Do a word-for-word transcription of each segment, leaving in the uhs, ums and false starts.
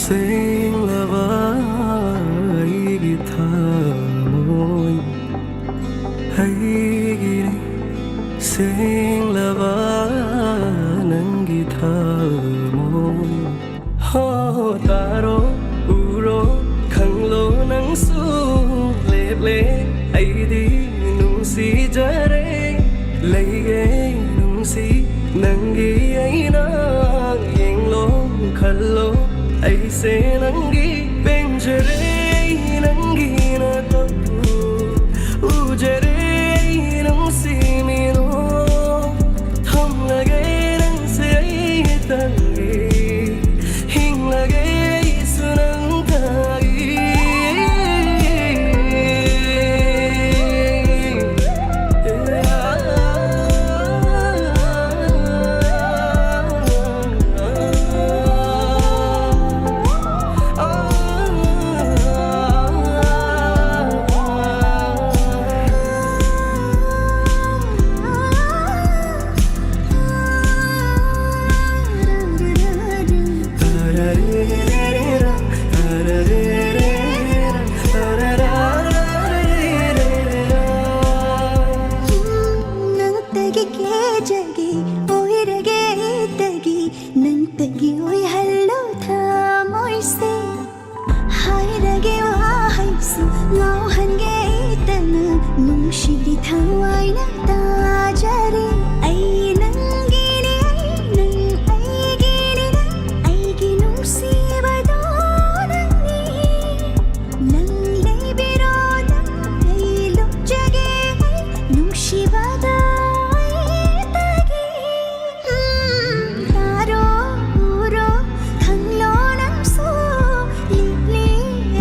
ꯁꯦꯡꯂꯕ ꯑꯩꯒꯤ ꯊꯃꯣꯏ, ꯑꯩꯒꯤꯅꯦ ꯁꯦꯡꯂꯕ ꯅꯪꯒꯤ ꯊꯃꯣꯏ꯫ ꯍꯣ, ꯇꯥꯔꯣ, ꯎꯔꯣ, ꯈꯪꯂꯣ ꯅꯪꯁꯨ, ꯂꯦꯞꯂꯦ ꯑꯩꯗꯤ ꯅꯨꯡꯁꯤꯖꯔꯦ꯫ ꯂꯩꯒꯦ ꯅꯨꯡꯁꯤ ꯅꯪꯒꯤ ꯑꯩꯅ, ꯌꯦꯡꯂꯣ ꯈꯜꯂꯣ ꯑꯩꯁꯦ ꯅꯪꯒꯤ꯫ ꯄꯦꯟꯖꯔꯦ ꯅꯪꯒꯤ ꯅꯇꯧ ꯎꯖꯔꯦ ꯅꯨꯡꯁꯤꯃꯤꯅꯣ꯫ ꯊꯝꯂꯒꯦ ꯅꯪꯁꯦ ꯑꯩ ꯇꯪꯒꯤ, ꯍꯤꯡꯂꯒꯦ ꯑꯩꯁꯨ ꯅꯪ ꯇꯪꯒꯤ꯫ ꯅꯪꯇꯒꯤ ꯀꯦꯖꯒꯦ, ꯑꯣꯏꯔꯒꯦ ꯑꯩꯇꯒꯤ, ꯅꯪꯇꯒꯤ ꯑꯣꯏꯍꯜꯂꯣ ꯊꯃꯣꯏꯁꯦ꯫ ꯍꯥꯏꯔꯒꯦ ꯋꯥꯍꯩꯁꯨ ꯉꯥꯎꯍꯟꯒꯦ ꯑꯩꯇꯅ, ꯅꯨꯡꯁꯤꯕꯤ ꯊꯋꯥꯏꯅ ꯇꯥꯖꯔꯦ꯫ ꯑꯩ ꯅꯪꯒꯤꯅꯦ, ꯑꯩ ꯅꯪ ꯑꯩꯒꯤꯅꯦ, ꯅꯪ ꯑꯩꯒꯤ ꯅꯨꯡꯁꯤꯕꯗꯣ ꯅꯪꯅꯤ꯫ ꯅꯪ ꯂꯩꯕꯤꯔꯣ, ꯅꯪ ꯑꯩ ꯂꯨꯞꯆꯒꯦ, ꯑꯩ ꯅꯨꯡꯁꯤꯕꯗ ꯑꯩꯇꯒꯤ꯫ ꯎꯝ, ꯇꯥꯔꯣ, ꯎꯔꯣ, ꯈꯪꯂꯣ ꯅꯪꯁꯨ, ꯂꯤꯛꯂꯤ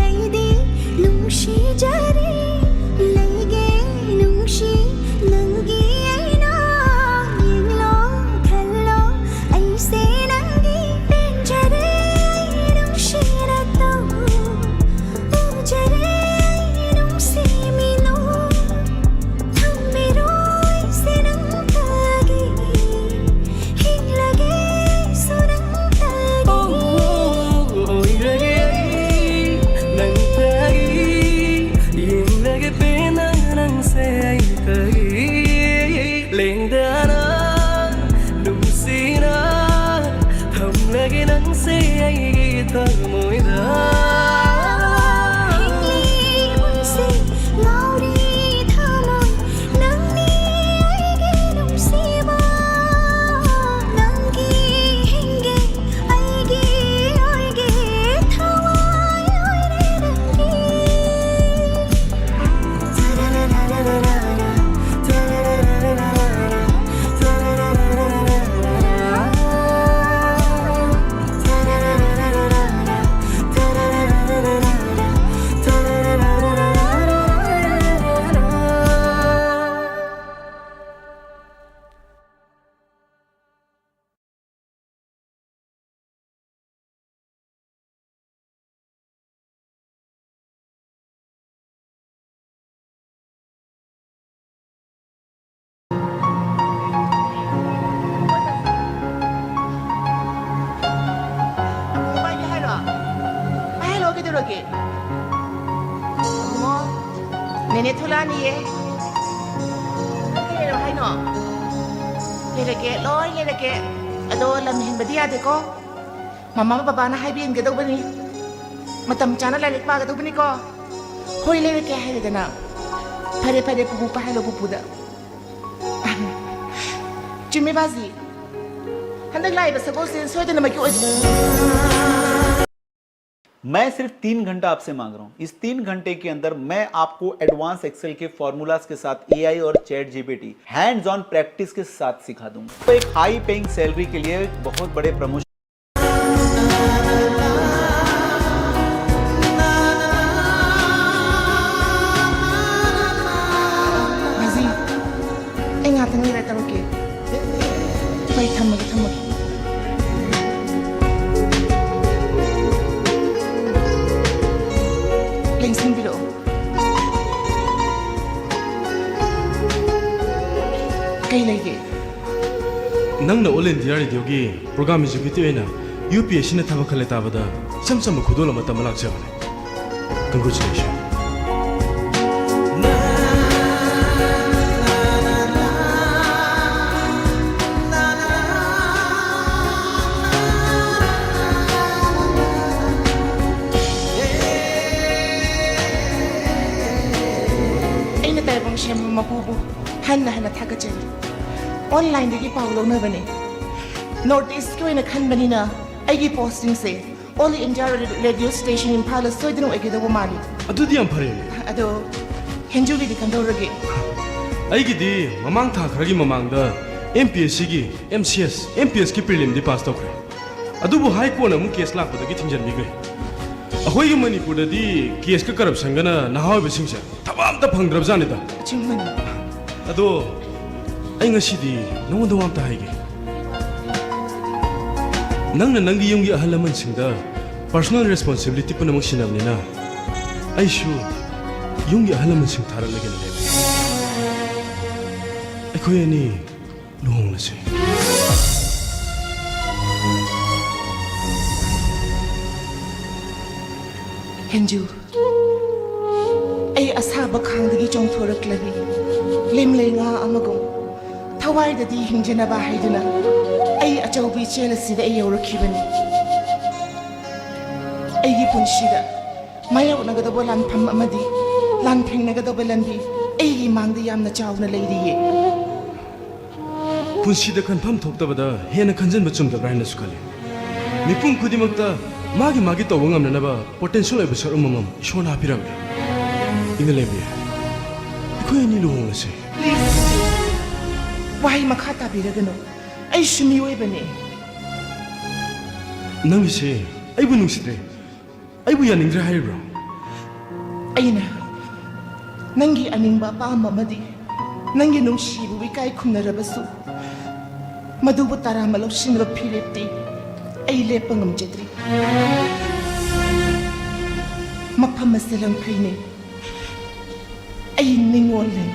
ꯑꯩꯗꯤ ꯅꯨꯡꯁꯤꯖꯔꯦ, ꯂꯩꯒꯦ ꯅꯨꯡꯁꯤ ꯅꯪꯒꯤ ꯑꯣꯀꯦ꯫ ꯑꯕꯨꯡꯉꯣ, ꯅꯦꯅꯦ ꯊꯣꯛꯂꯛꯑꯅꯤꯌꯦ꯫ ꯀꯩ ꯂꯩꯔꯣ ꯍꯥꯏꯅꯣ? ꯂꯩꯔꯛꯀꯦ, ꯂꯣꯏ ꯂꯩꯔꯛꯀꯦ꯫ ꯑꯗꯣ ꯂꯝ ꯍꯦꯟꯕꯗꯤ ꯌꯥꯗꯦꯀꯣ꯫ ꯃꯃꯥ ꯕꯕꯥꯅ ꯍꯥꯏꯕ ꯏꯟꯒꯗꯧꯕꯅꯤ꯫ ꯃꯇꯝ ꯆꯥꯅ ꯂꯥꯏꯔꯤꯛ ꯄꯥꯒꯗꯧꯕꯅꯤꯀꯣ꯫ ꯍꯣꯏ, ꯂꯩꯔꯛꯀꯦ ꯍꯥꯏꯔꯦꯗꯅ꯫ ꯐꯔꯦ, ꯐꯔꯦ, ꯄꯨꯄꯨ ꯄꯥꯏꯍꯜꯂꯣ ꯄꯨꯄꯨꯗ꯫ ꯆꯨꯝꯃꯦ ꯕꯥꯖꯤ꯫ ꯍꯟꯗꯛ ꯂꯥꯛꯏꯕ ꯁꯒꯣꯜꯁꯦ ꯁꯣꯏꯗꯅꯃꯛꯀꯤ ꯑꯣꯏ- मैं सिर्फ तीन घंटा आपसे मांग रहा हूँ। इस तीन घंटे के अंदर मैं आपको एडवांस एक्सेल के फॉर्मूलाज के साथ एआई और chat GPT hands on practice के साथ सिखा दूंगा। तो एक हाई पेइंग सैलरी के लिए एक बहुत बड़े प्रमोशन ꯕꯥꯖꯤ, ꯑꯩ ꯉꯥꯛꯇꯪ ꯂꯩꯔ ꯇꯧꯔꯛꯀꯦ꯫ ꯍꯣꯏ, ꯊꯝꯃꯒꯦ, ꯊꯝꯃꯒꯦ꯫ ꯂꯦꯡꯁꯤꯟꯕꯤꯔꯛꯑꯣ꯫ ꯀꯩ ꯂꯩꯒꯦ? ꯅꯪꯅ ꯑꯣꯜ ꯏꯟꯗꯤꯌꯥ ꯔꯦꯗꯤꯑꯣꯒꯤ ꯄ꯭ꯔꯣꯒ꯭ꯔꯥꯝ ꯑꯦꯛꯖꯤꯀ꯭ꯌꯨꯇꯤꯚ ꯑꯣꯏꯅ ꯌꯨ ꯄꯤ ꯑꯦꯁ ꯁꯤꯅ ꯊꯕꯛ ꯈꯜꯂꯦ ꯇꯥꯕꯗ ꯏꯆꯝ ꯆꯝꯕ ꯈꯨꯗꯣꯜ ꯑꯃ ꯇꯝꯕ ꯂꯥꯛꯆꯕꯅꯤ꯫ Congratulations. ꯑꯩꯅ ꯇꯥꯏꯕꯪ ꯁꯦꯝꯕ ꯃꯄꯨꯕꯨ ꯍꯟꯅ ꯍꯟꯅ ꯊꯥꯒꯠꯆꯔꯤ꯫ ꯑꯣꯟꯂꯥꯏꯟꯗꯒꯤ ꯄꯥꯎ ꯂꯧꯅꯕꯅꯤ꯫ ꯅꯣꯔꯠ ꯏꯁꯀꯤ ꯑꯣꯏꯅ ꯈꯟꯕꯅꯤꯅ ꯑꯩꯒꯤ ꯄꯣꯁꯇꯤꯡꯁꯦ ꯑꯣꯜ ꯏꯟꯗꯤꯌꯥ ꯔꯦꯗꯤꯑꯣ ꯁ꯭ꯇꯦꯁꯟ ꯏꯝꯐꯥꯜꯗ ꯁꯣꯏꯗꯅ ꯑꯣꯏꯒꯗꯧꯕ ꯃꯥꯜꯂꯤ꯫ ꯑꯗꯨꯗꯤ ꯌꯥꯝ ꯐꯔꯦꯅꯦ꯫ ꯑꯗꯣ ꯍꯦꯟꯖꯨꯒꯤꯗꯤ ꯀꯝꯗꯧꯔꯒꯦ? ꯑꯩꯒꯤꯗꯤ ꯃꯃꯥꯡ ꯊꯥ ꯈꯔꯒꯤ ꯃꯃꯥꯡꯗ ꯑꯦꯝ ꯄꯤ ꯑꯦꯁ ꯁꯤꯒꯤ M C S, M P ꯑꯦꯁꯀꯤ ꯄ꯭ꯔꯤꯂꯤꯝꯗꯤ pass ꯇꯧꯈ꯭ꯔꯦ꯫ ꯑꯗꯨꯕꯨ ꯍꯥꯏ ꯀꯣꯔꯠꯅ ꯑꯃꯨꯛ ꯀꯦꯁ ꯂꯥꯛꯄꯗꯒꯤ ꯊꯤꯡꯖꯤꯟꯕꯤꯈ꯭ꯔꯦ꯫ ꯑꯩꯈꯣꯏꯒꯤ ꯃꯅꯤꯄꯨꯔꯗꯗꯤ ꯀꯦꯁꯀ ꯀꯔꯞꯁꯟꯒꯅ ꯅꯍꯥ ꯑꯣꯏꯕꯁꯤꯡꯁꯦ ꯊꯕꯛ ꯑꯝꯇ ꯐꯪꯗ꯭ꯔꯕꯖꯥꯠꯅꯤꯗ꯫ ꯑꯆꯨꯝꯕꯅꯤ꯫ ꯑꯗꯣ ꯑꯩ ꯉꯁꯤꯗꯤ ꯅꯉꯣꯟꯗ ꯋꯥ ꯑꯝꯇ ꯍꯥꯏꯒꯦ꯫ ꯅꯪꯅ ꯅꯪꯒꯤ ꯌꯨꯝꯒꯤ ꯑꯍꯜ ꯂꯃꯟꯁꯤꯡꯗ ꯄꯔꯁꯣꯅꯦꯜ ꯔꯦꯁꯄꯣꯟꯁꯤꯕꯤꯂꯤꯇꯤ ꯄꯨꯝꯅꯃꯛ ꯁꯤꯟꯅꯕꯅꯤꯅ ꯑꯩꯁꯨ ꯌꯨꯝꯒꯤ ꯑꯍꯜ ꯂꯃꯟꯁꯤꯡ ꯊꯥꯔꯛꯂꯒꯦꯅ ꯂꯦꯞꯄꯦ꯫ ꯑꯩꯈꯣꯏ ꯑꯅꯤ ꯂꯨꯍꯣꯡꯂꯁꯦ꯫ ꯍꯦꯟꯖꯨ, ꯑꯩ ꯑꯁꯥꯕ ꯈꯥꯡꯗꯒꯤ ꯆꯣꯡꯊꯣꯔꯛꯂꯕꯤ ꯂꯤꯝꯂꯩ ꯉꯥ ꯑꯃꯒꯨꯝ, ꯊꯋꯥꯏꯗꯗꯤ ꯍꯤꯡꯖꯅꯕ ꯍꯥꯏꯗꯨꯅ ꯑꯩ ꯑꯆꯧꯕ ꯏꯆꯦꯜ ꯑꯁꯤꯗ ꯑꯩ ꯌꯧꯔꯛꯈꯤꯕꯅꯤ꯫ ꯑꯩꯒꯤ ꯄꯨꯟꯁꯤꯗ ꯃꯥꯌꯣꯛꯅꯒꯗꯕ ꯂꯥꯟꯐꯝ ꯑꯃꯗꯤ ꯂꯥꯟꯊꯦꯡꯅꯒꯗꯕ ꯂꯝꯕꯤ ꯑꯩꯒꯤ ꯃꯥꯡꯗ ꯌꯥꯝꯅ ꯆꯥꯎꯅ ꯂꯩꯔꯤꯌꯦ꯫ ꯄꯨꯟꯁꯤꯗ ꯈꯟꯐꯝ ꯊꯣꯛꯇꯕꯗ ꯍꯦꯟꯅ ꯈꯟꯖꯟꯕ ꯆꯨꯝꯗꯕ꯭ꯔꯥ ꯍꯥꯏꯅꯁꯨ ꯈꯜꯂꯤ꯫ ꯃꯤꯄꯨꯝ ꯈꯨꯗꯤꯡꯃꯛꯇ ꯃꯥꯒꯤ ꯃꯥꯒꯤ ꯇꯧꯕ ꯉꯝꯅꯅꯕ ꯄꯣꯇꯦꯟꯁꯤꯌꯦꯜ ꯑꯣꯏꯕ ꯁꯔꯨꯛ ꯑꯃꯃꯝ ꯏꯁꯣꯔꯅ ꯍꯥꯞꯄꯤꯔꯕꯅꯤ꯫ ꯏꯃꯥ ꯂꯩꯃꯤ, ꯑꯩꯈꯣꯏ ꯑꯅꯤ ꯂꯨꯍꯣꯡꯂꯁꯦ꯫ ꯄ꯭ꯂꯤꯖ, ꯋꯥꯍꯩ ꯃꯈꯥ ꯇꯥꯕꯤꯔꯒꯅꯨ꯫ ꯑꯩꯁꯨ ꯃꯤꯑꯣꯏꯕꯅꯤ꯫ ꯅꯪꯒꯤꯁꯦ ꯑꯩꯕꯨ ꯅꯨꯡꯁꯤꯗ꯭ꯔꯦ, ꯑꯩꯕꯨ ꯌꯥꯅꯤꯡꯗ꯭ꯔꯦ ꯍꯥꯏꯔꯤꯕ꯭ꯔꯣ? ꯑꯩꯅ ꯅꯪꯒꯤ ꯑꯅꯤꯡꯕ ꯑꯄꯥꯝꯕ ꯑꯃꯗꯤ ꯅꯪꯒꯤ ꯅꯨꯡꯁꯤꯕꯕꯨ ꯏꯀꯥꯏ ꯈꯨꯝꯅꯔꯕꯁꯨ, ꯃꯗꯨꯕꯨ ꯇꯔꯥꯝꯅ ꯂꯧꯁꯤꯟꯕ ꯐꯤꯔꯦꯞꯇꯤ ꯑꯩ ꯂꯦꯞꯄ ꯉꯝꯖꯗ꯭ꯔꯤ꯫ ꯃꯐꯝ ꯑꯁꯤ ꯂꯪꯐꯩꯅꯤ꯫ ꯑꯩ ꯅꯤꯡꯉꯣꯜꯅꯤ꯫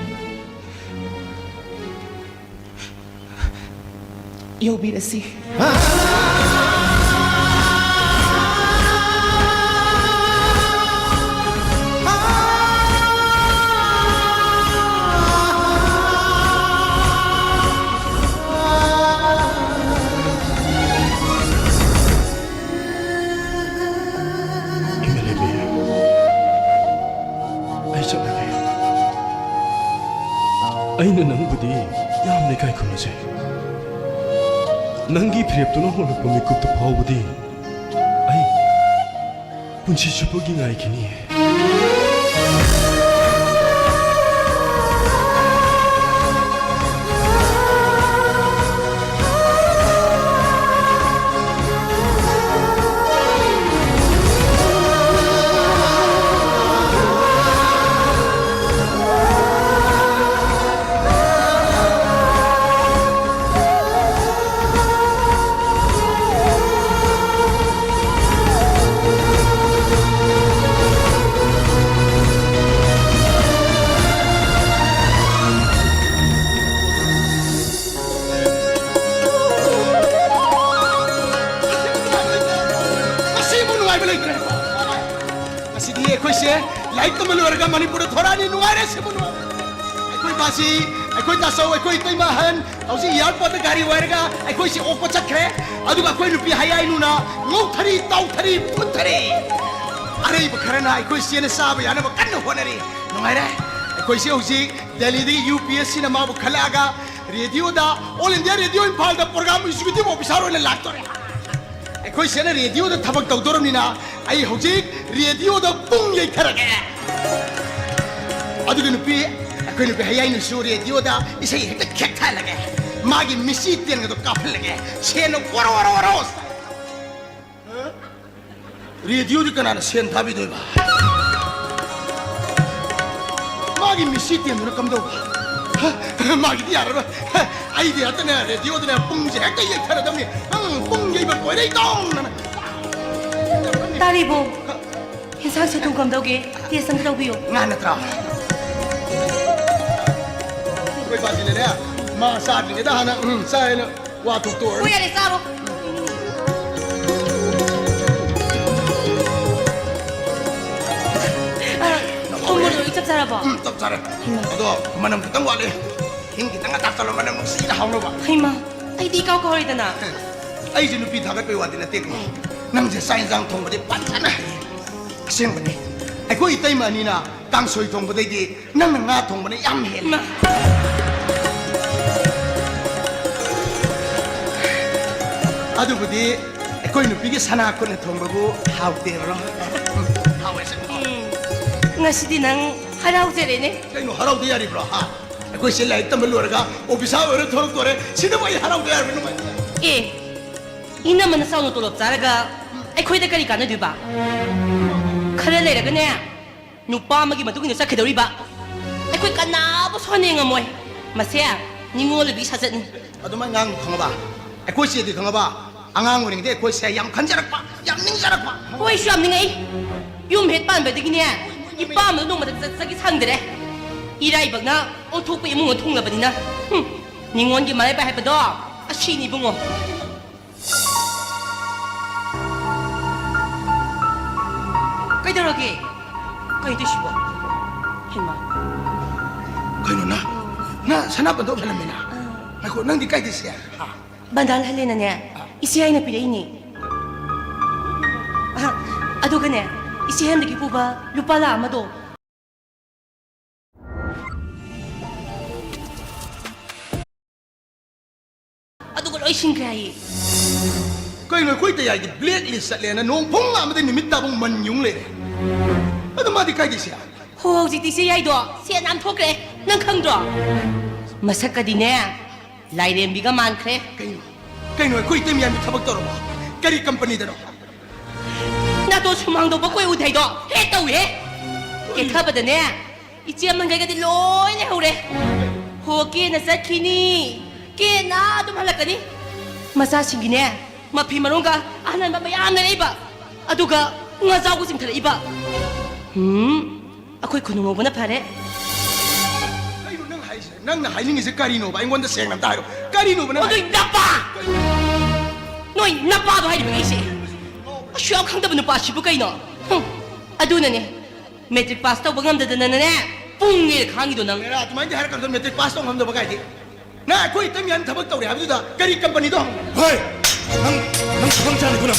ꯌꯧꯕꯤꯔꯁꯤ꯫ ꯑꯩ ꯆꯠꯂꯒꯦ꯫ ꯑꯩꯅ ꯅꯪꯕꯨꯗꯤ ꯌꯥꯝꯅ ꯏꯀꯥꯏ ꯈꯨꯝꯅꯖꯩ꯫ ꯅꯪꯒꯤ ꯐꯤꯔꯦꯞꯇꯨꯅ ꯍꯣꯡꯂꯛꯄ ꯃꯤꯀꯨꯞꯇꯨ ꯐꯥꯎꯕꯗꯤ ꯑꯩ ꯄꯨꯟꯁꯤ ꯆꯨꯞꯄꯒꯤ ꯉꯥꯏꯈꯤꯅꯤ꯫ ꯃꯁꯤꯃꯨꯛ ꯅꯨꯡꯉꯥꯏꯕ ꯂꯩꯇ꯭ꯔꯦ꯫ ꯉꯁꯤꯗꯤ ꯑꯩꯈꯣꯏꯁꯦ ꯂꯥꯏꯔꯤꯛ ꯇꯝꯕ ꯂꯣꯏꯔꯒ ꯃꯅꯤꯄꯨꯔꯗ ꯊꯣꯔꯛꯑꯅꯤ꯫ ꯅꯨꯡꯉꯥꯏꯔꯦ, ꯁꯤꯕꯨ ꯅꯨꯡꯉꯥꯏꯔꯦ꯫ ꯑꯩꯈꯣꯏ ꯕꯥꯁꯤ, ꯑꯩꯈꯣꯏ ꯇꯥꯆꯧ, ꯑꯩꯈꯣꯏ ꯏꯇꯩꯃ ꯑꯍꯟ ꯍꯧꯖꯤꯛ ꯑꯦꯌꯥꯔꯄꯣꯔꯠꯇ ꯒꯥꯔꯤ ꯋꯥꯏꯔꯒ ꯑꯩꯈꯣꯏꯁꯤ ꯑꯣꯛꯄ ꯆꯠꯈ꯭ꯔꯦ꯫ ꯑꯗꯨꯒ ꯑꯩꯈꯣꯏ ꯅꯨꯄꯤ ꯍꯌꯥꯏꯅꯨꯅ ꯉꯧꯊꯔꯤ, ꯇꯥꯎꯊꯔꯤ, ꯐꯨꯠꯊꯔꯤ꯫ ꯑꯔꯩꯕ ꯈꯔꯅ ꯑꯩꯈꯣꯏ ꯆꯦꯅ ꯆꯥꯕ ꯌꯥꯅꯕ ꯀꯟꯅ ꯍꯣꯠꯅꯔꯤ꯫ ꯅꯨꯡꯉꯥꯏꯔꯦ꯫ ꯑꯩꯈꯣꯏꯁꯦ ꯍꯧꯖꯤꯛ ꯗꯦꯜꯂꯤꯗꯒꯤ ꯌꯨ ꯄꯤ ꯑꯦꯁ ꯁꯤꯅ ꯃꯥꯕꯨ ꯈꯜꯂꯛꯑꯒ ꯔꯦꯗꯤꯑꯣꯗ, ꯑꯣꯜ ꯏꯟꯗꯤꯌꯥ ꯔꯦꯗꯤꯑꯣ ꯏꯝꯐꯥꯜꯗ ꯄ꯭ꯔꯣꯒ꯭ꯔꯥꯝ ꯑꯦꯛꯖꯤꯀ꯭ꯌꯨꯇꯤꯚ ꯑꯣꯐꯤꯁꯥꯔ ꯑꯣꯏꯅ ꯂꯥꯛꯇꯣꯔꯦ꯫ ꯑꯩꯈꯣꯏ ꯆꯦꯅ ꯔꯦꯗꯤꯑꯣꯗ ꯊꯕꯛ ꯇꯧꯗꯣꯔꯕꯅꯤꯅ ꯑꯩ ꯍꯧꯖꯤꯛ ꯔꯦꯗꯤꯑꯣꯗ ꯄꯨꯡ ꯌꯩꯊꯔꯒꯦ꯫ ꯑꯗꯨꯒ ꯅꯨꯄꯤ, ꯑꯩꯈꯣꯏ ꯅꯨꯄꯤ ꯍꯌꯥꯏꯅꯨꯁꯨ ꯔꯦꯗꯤꯑꯣꯗ ꯏꯁꯩ ꯍꯦꯛꯇ ꯈꯦꯛꯊꯍꯜꯂꯒꯦ꯫ ꯃꯥꯒꯤ ꯃꯤꯠꯁꯤ ꯇꯦꯟꯒꯗꯣ ꯀꯥꯞꯍꯜꯂꯒꯦ꯫ ꯁꯦꯟꯅ ꯋꯥꯔꯣ ꯋꯥꯔꯣ ꯋꯥꯔꯣ꯫ ꯔꯦꯗꯤꯑꯣꯗꯤ ꯀꯅꯥꯅ ꯁꯦꯟ ꯊꯥꯕꯤꯗꯣꯏꯕ? ꯃꯥꯒꯤ ꯃꯤꯠꯁꯤ ꯇꯦꯟꯗꯨꯅ ꯀꯝꯗꯧꯕ? ꯃꯥꯒꯤꯗꯤ ꯌꯥꯔꯔꯣꯏ꯫ ꯑꯩꯗꯤ ꯍꯦꯛꯇꯅꯦ ꯔꯦꯗꯤꯑꯣꯗꯅꯦ ꯄꯨꯡꯁꯦ ꯍꯦꯛꯇ ꯌꯩꯊꯔꯗꯕꯅꯤ꯫ ꯅꯪ ꯄꯨꯡ ꯌꯩꯕ ꯀꯣꯏꯔꯩ ꯇꯧꯅꯅ꯫ ꯇꯥꯔꯤꯕꯣ? ꯌꯦꯟꯁꯥꯡ ꯁꯦ ꯊꯨꯝ ꯀꯝꯗꯧꯒꯦ? ꯇꯦꯁ ꯑꯝꯇ ꯇꯧꯕꯤꯌꯣ꯫ ꯉꯥ ꯅꯠꯇ꯭ꯔꯣ? ꯑꯩꯈꯣꯏ ꯕꯥꯁꯤꯅꯅꯦ, ꯃꯥ ꯆꯥꯗ꯭ꯔꯤꯉꯩꯗ ꯍꯥꯟꯅ, ꯎꯝ, ꯆꯥꯏꯅ ꯋꯥ ꯊꯣꯛꯇꯣꯛꯑꯣ꯫ ꯍꯣꯏ, ꯌꯥꯔꯦ, ꯆꯥꯔꯣ꯫ ꯊꯨꯝ ꯃꯣꯔꯣꯛ ꯂꯣꯏ ꯆꯞ ꯆꯥꯔꯕꯣ? ꯎꯝ, ꯆꯞ ꯆꯥꯔꯦ꯫ ꯍꯩꯃꯥ꯫ ꯑꯗꯣ ꯃꯅꯝ ꯈꯤꯇꯪ ꯋꯥꯠꯂꯤ꯫ ꯍꯤꯡ ꯈꯤꯇꯪ ꯇꯥꯛꯆꯜꯂꯣ, ꯃꯅꯝ ꯅꯨꯡꯁꯤꯅ ꯍꯥꯎꯅꯕ꯫ ꯍꯩꯃꯥ, ꯑꯩꯗꯤ ꯏꯀꯥꯎ ꯀꯥꯎꯔꯦꯗꯅ꯫ ꯑꯩꯁꯦ ꯅꯨꯄꯤ ꯊꯥꯒꯠꯄꯩ ꯋꯥꯗꯤ ꯅꯠꯇꯦꯀꯣ꯫ ꯅꯪꯁꯦ ꯆꯥꯛ ꯌꯦꯟꯁꯥꯡ ꯊꯣꯡꯕꯗꯤ ꯐꯖꯅ ꯍꯩꯌꯦ꯫ ꯑꯁꯦꯡꯕꯅꯤ꯫ ꯑꯩꯈꯣꯏ ꯏꯇꯩꯃ ꯑꯅꯤꯅ ꯀꯥꯡꯁꯣꯏ ꯊꯣꯡꯕꯗꯩꯗꯤ ꯅꯪꯅ ꯉꯥ ꯊꯣꯡꯕꯅ ꯌꯥꯝ ꯍꯦꯜꯂꯤ꯫ ꯏꯃꯥ꯫ ꯑꯗꯨꯕꯨꯗꯤ ꯑꯩꯈꯣꯏ ꯅꯨꯄꯤꯒꯤ ꯁꯅꯥ ꯈꯨꯠꯅ ꯊꯣꯡꯕꯕꯨ ꯍꯥꯎꯇꯦꯕ꯭ꯔꯣ? ꯍꯥꯎꯋꯦ, ꯑꯁꯦꯡꯕ ꯍꯥꯎꯋꯦ꯫ ꯎꯝ, ꯉꯁꯤꯗꯤ ꯅꯪ ꯍꯔꯥꯎꯖꯔꯦꯅꯦ꯫ ꯀꯩꯅꯣ, ꯍꯔꯥꯎꯗ ꯌꯥꯔꯤꯕ꯭ꯔꯣ? ꯍꯥ? ꯑꯩꯈꯣꯏꯁꯦ ꯂꯥꯏꯔꯤꯛ ꯇꯝꯕ ꯂꯣꯏꯔꯒ ꯑꯣꯐꯤꯁꯥꯔ ꯑꯣꯏꯔ ꯊꯣꯛꯂꯛꯇꯣꯔꯦ꯫ ꯁꯤꯗꯕꯨ ꯑꯩ ꯍꯔꯥꯎꯗ ꯌꯥꯔꯕ ꯅꯨꯡꯉꯥꯏ꯫ ꯑꯦ, ꯏꯅꯝꯃ ꯅꯆꯥꯎꯅ ꯇꯣꯂꯣꯞ ꯆꯥꯔꯒ ꯑꯩꯈꯣꯏꯗ ꯀꯔꯤ ꯀꯥꯟꯅꯗꯣꯏꯕ? ꯈꯔ ꯂꯩꯔꯒꯅꯦ, ꯅꯨꯄꯥ ꯑꯃꯒꯤ ꯃꯇꯨꯡ ꯏꯟꯅ ꯆꯠꯈꯤꯗꯧꯔꯤꯕ꯫ ꯑꯩꯈꯣꯏ ꯀꯅꯥꯕꯨ ꯁꯣꯟꯅ ꯉꯝꯃꯣꯏ꯫ ꯃꯁꯦ ꯅꯤꯉꯣꯜ ꯑꯣꯏꯕꯤ ꯁꯥꯖꯠꯅꯤ꯫ ꯑꯗꯨꯃꯥꯏꯅ ꯉꯥꯡꯅꯨ ꯈꯪꯉꯕ? ꯑꯩꯈꯣꯏ ꯆꯦꯗꯤ ꯈꯪꯉꯕ? ꯑꯉꯥꯡ ꯑꯣꯏꯔꯤꯉꯩꯗ ꯑꯩꯈꯣꯏꯁꯦ ꯌꯥꯝ ꯈꯟꯖꯔꯛꯄ, ꯌꯥꯝ ꯅꯤꯡꯖꯔꯛꯄ꯫ ꯍꯣꯏꯁꯨ ꯌꯥꯝ ꯅꯤꯡꯉꯛꯏ꯫ ꯌꯨꯝ ꯍꯦꯛ ꯄꯥꯟꯕꯗꯒꯤꯅꯦ, ꯏꯄꯥꯝꯗ ꯅꯣꯡꯃꯗ ꯆꯠꯆꯒꯦ ꯁꯪꯗ꯭ꯔꯦ꯫ ꯏꯔꯥꯏꯕꯛꯅ ꯑꯣꯟꯊꯣꯛꯄ ꯏꯃꯨꯡ ꯑꯃ ꯊꯨꯡꯂꯕꯅꯤꯅ꯫ ꯍꯨꯝ, ꯅꯤꯉꯣꯟꯒꯤ ꯃꯔꯥꯏꯕꯛ ꯍꯥꯏꯕꯗꯣ ꯑꯁꯤꯅꯤ ꯏꯕꯨꯡꯉꯣ꯫ ꯀꯩꯗꯧꯔꯒꯦ? ꯀꯩꯗꯣꯏꯁꯤꯕꯣ? ꯍꯩꯃꯥ꯫ ꯀꯩꯅꯣ ꯅ? ꯅ ꯁꯅꯥꯄꯟꯗꯣ ꯍꯜꯂꯝꯃꯤꯅ? ꯉꯥꯏꯈꯣ, ꯅꯪꯗꯤ ꯀꯥꯏꯗ ꯁꯦ? ꯍꯥ? ꯕꯟꯗꯥꯟ ꯍꯜꯂꯦꯅꯅꯦ, ꯑꯥ꯫ ꯏꯆꯦ ꯑꯩꯅ ꯄꯤꯔꯛꯏꯅꯦ꯫ ꯑꯍ, ꯑꯗꯨꯒꯅꯦ, ꯏꯆꯦ ꯍꯟꯗꯛꯀꯤ ꯄꯨꯕ ꯂꯨꯄꯥ ꯂꯥꯛ ꯑꯃꯗꯣ, ꯑꯗꯨꯒ ꯂꯣꯏ ꯁꯤꯡꯈ꯭ꯔꯦ ꯍꯥꯏꯌꯦ꯫ ꯀꯩꯅꯣ, ꯑꯩꯈꯣꯏ ꯇꯌꯥꯏꯗꯤ black list ꯆꯠꯂꯦꯅ ꯅꯣꯡ ꯐꯨꯡ ꯑꯃꯗ ꯅꯨꯃꯤꯠ ꯇꯥꯕꯨꯡ ꯃꯟ ꯌꯨꯡ ꯂꯩꯔꯦ꯫ ꯑꯗꯨ ꯃꯥꯗꯤ ꯀꯥꯏꯗꯩ ꯁꯦ? ꯍꯣ, ꯍꯧꯖꯤꯛꯇꯤ ꯏꯆꯦ ꯌꯥꯏꯗꯣ ꯁꯦꯟ ꯌꯥꯝ ꯊꯣꯛꯈ꯭ꯔꯦ, ꯅꯪ ꯈꯪꯗ꯭ꯔꯣ? ꯃꯁꯛꯀꯗꯤꯅꯦ, ꯂꯥꯏꯔꯦꯝꯕꯤꯒ ꯃꯥꯟꯈ꯭ꯔꯦ꯫ ꯀꯩꯅꯣ? ꯀꯩꯅꯣ, ꯑꯩꯈꯣꯏ ꯏꯇꯩ ꯃꯌꯥꯝꯒꯤ ꯊꯕꯛ ꯇꯧꯔꯕꯣ? ꯀꯔꯤ ꯀꯝꯄꯅꯤꯗꯅꯣ? ꯅꯥꯇꯣꯟ ꯁꯨꯃꯥꯡ ꯇꯧꯕ ꯀꯣꯏ ꯎꯗꯦ ꯍꯥꯏꯗꯣ ꯍꯦꯛ ꯇꯧꯏꯍꯦ꯫ ꯀꯦꯊꯕꯗꯅꯦ, ꯏꯆꯦ ꯑꯃꯟꯈꯩꯒꯗꯤ ꯂꯣꯏ ꯂꯩꯍꯧꯔꯦ꯫ ꯍꯣ, ꯀꯦꯅ ꯆꯠꯈꯤꯅꯤ, ꯀꯦꯅ ꯑꯗꯨꯝ ꯍꯜꯂꯛꯀꯅꯤ꯫ ꯃꯆꯥꯁꯤꯡꯒꯤꯅꯦ, ꯃꯐꯤ ꯃꯔꯣꯟꯒ ꯑꯍꯟꯕ ꯃꯌꯥꯝꯅ ꯂꯩꯕ, ꯑꯗꯨꯒ ꯉꯥꯖꯥꯎꯒ ꯆꯤꯡꯊꯔꯛꯏꯕ꯫ ꯎꯝ, ꯑꯩꯈꯣꯏ ꯈꯨꯅꯨ ꯉꯧꯕꯅ ꯐꯔꯦ꯫ ꯀꯩꯅꯣ ꯅꯪ ꯍꯥꯏꯁꯦ? ꯅꯪꯅ ꯍꯥꯏꯅꯤꯡꯉꯤꯁꯦ ꯀꯔꯤꯅꯣꯕ? ꯑꯩꯉꯣꯟꯗ ꯁꯦꯡꯅ ꯑꯝꯇ ꯍꯥꯏꯔꯣ꯫ ꯀꯔꯤꯅꯣꯕ ꯅꯪ ꯑꯗꯨꯏ ꯍꯥꯏ- ꯅꯄꯥ! ꯅꯣꯏ ꯅꯄꯥꯗꯣ ꯍꯥꯏꯔꯤꯕ ꯑꯩꯁꯦ꯫ ꯑꯁꯨ ꯌꯥꯝ ꯈꯪꯗꯕ ꯅꯨꯄꯥꯁꯤꯕꯨ ꯀꯩꯅꯣ? ꯍꯨꯝ, ꯑꯗꯨꯅꯅꯦ, ꯃꯦꯇ꯭ꯔꯤꯛ ꯄꯥꯁ ꯇꯧꯕ ꯉꯝꯗꯗꯅꯅꯦ, ꯄꯨꯡꯉꯦ ꯈꯥꯡꯉꯤꯗꯣ ꯅꯪ꯫ ꯍꯦꯔꯥ, ꯑꯗꯨꯃꯥꯏꯅꯗꯤ ꯍꯥꯏꯔꯛꯀꯅꯨ, ꯃꯦꯇ꯭ꯔꯤꯛ ꯄꯥꯁ ꯇꯧ ꯉꯝꯗꯕ ꯀꯥꯏꯗꯤ꯫ ꯅꯪ ꯑꯩꯈꯣꯏ ꯏꯇꯩ ꯃꯌꯥꯝ ꯊꯕꯛ ꯇꯧꯔꯦ ꯍꯥꯏꯕꯗꯨꯗ ꯀꯔꯤ ꯀꯝꯄꯅꯤꯗꯣ ꯍꯪꯉꯨ꯫ ꯍꯣꯏ, ꯅꯪ, ꯅꯪ ꯊꯕꯛ ꯆꯥꯅꯤ ꯀꯨꯅ꯫